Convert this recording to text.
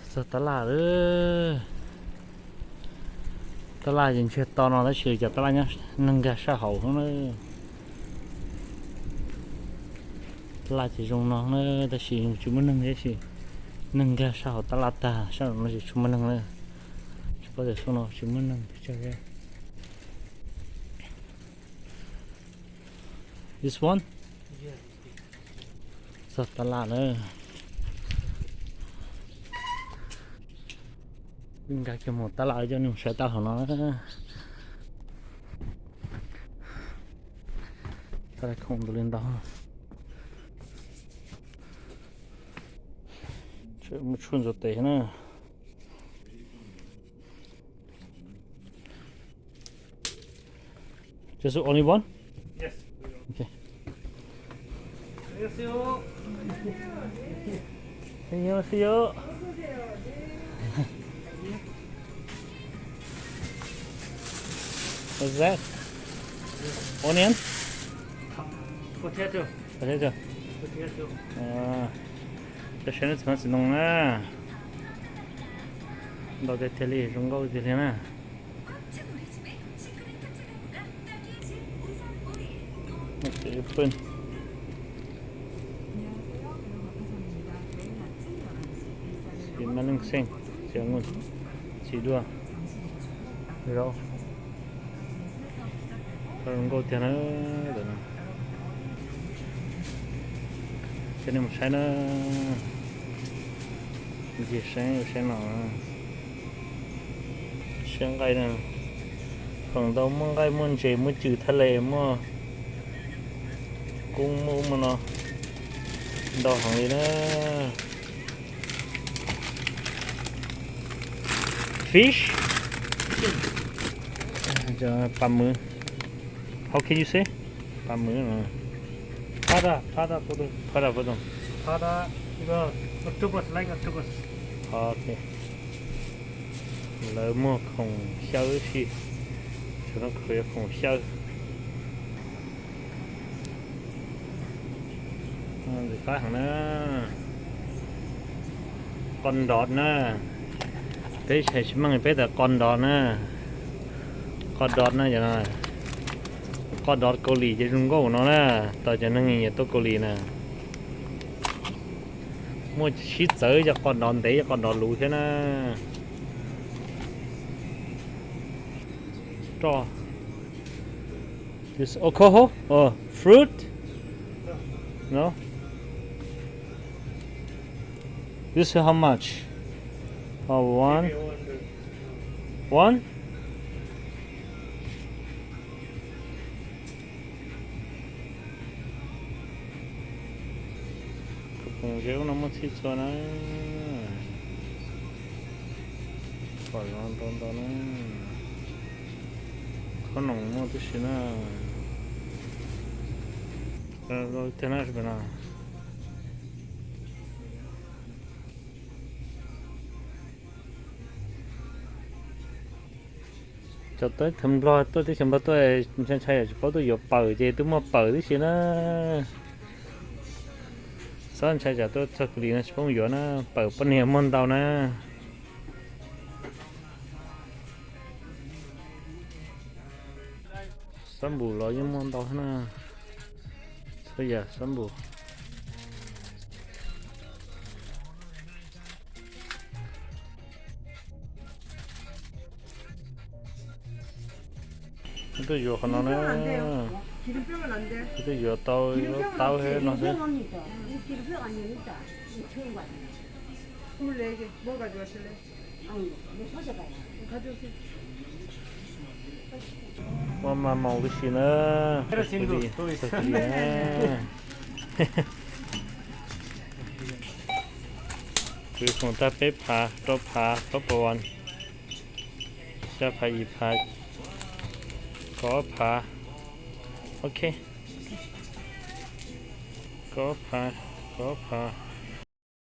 Txog tab laj lawm. Tab laj ces ntsiag to no tab sis cov tab laj nyob neeg nkag sab hauv na. Tab laj ces zoo no na, tab sis tsis muaj neeg tab sis neeg nkag sab hauv tab laj tag, sab no ces tsis muaj neeg na. Tsis paub tias xyoo no tsis muaj neeg pes tsawg thiab. This one? Txog tab laj na. Nkag kiag mus tab laj coj nej mus saib tab laj hauv no. Tab laj khoom ntau li ntau. Muaj tshuaj ntxuav tes na. Just only one? Yes. Okay. 안녕하세요. 안녕하세요. What's that? Onion? Potato. Potato. Potato. Cov saib nej txiv hmab txiv ntoo na. Ntau tiag tiag li, zoo nkauj tiag li na. Pwj. Txiv mab leej xeej, txiv ntoo, txiv duaj, zaub. Zoo nkauj tiag na. Coj nej mus saib na. Ncig saib saib no. Saib nqaij na. Feem ntau muaj nqaij muaj ntses muaj cws thaj les muaj koob muaj ub muaj no ntau heev li na. Fish? Pam mws. How can you say? Pam mws. Phada, phada, phada, phada. Phada, octopus, like octopus. Ok. Lawv muag khoom xyaw si. Tsuas no khaws yuav khoom xyaw. Ntxim qab heev na. Qos ntov na. Peb tsis meej peb tias qos ntov na. Qos ntov na, qos ntov Kaus Lim ces zoo nkauj no na. Tau cov neeg nyiam tuaj Kaus Lim na. Muaj sib txawv cov qos ntov ntev cov qos ntov luv thiab na. Roj. This alcohol or fruit? No. This is how much? Oh, one. One? Khoom zeb no muaj txhij txhua na. Pom zoo ntau ntau na. Khob noom muaj tib si na. Tag na no. Cov teb chaws Nplog tuaj, teb chaws Nplog tuaj ntshai ntshai tsis paub tuaj yuav pawm ces twb muaj pawm tib si na. Xob ntshai tsam tuaj txog Kuv Lis no tsis paub yuav na, pawm poj niam muaj ntau na. Xab npum los yeej muaj ntau na. Txhua yam xab npum. Tuaj yuav qhov no na. Tuaj yuav tau, tau no xwb. Ua mas maus tib si na. Kwv khoom tag peb phav, rau phav, plaub puas vas, xya phav, yim phav, kaum ob phav. Ok. Kaum ob phav, kaum ob phav.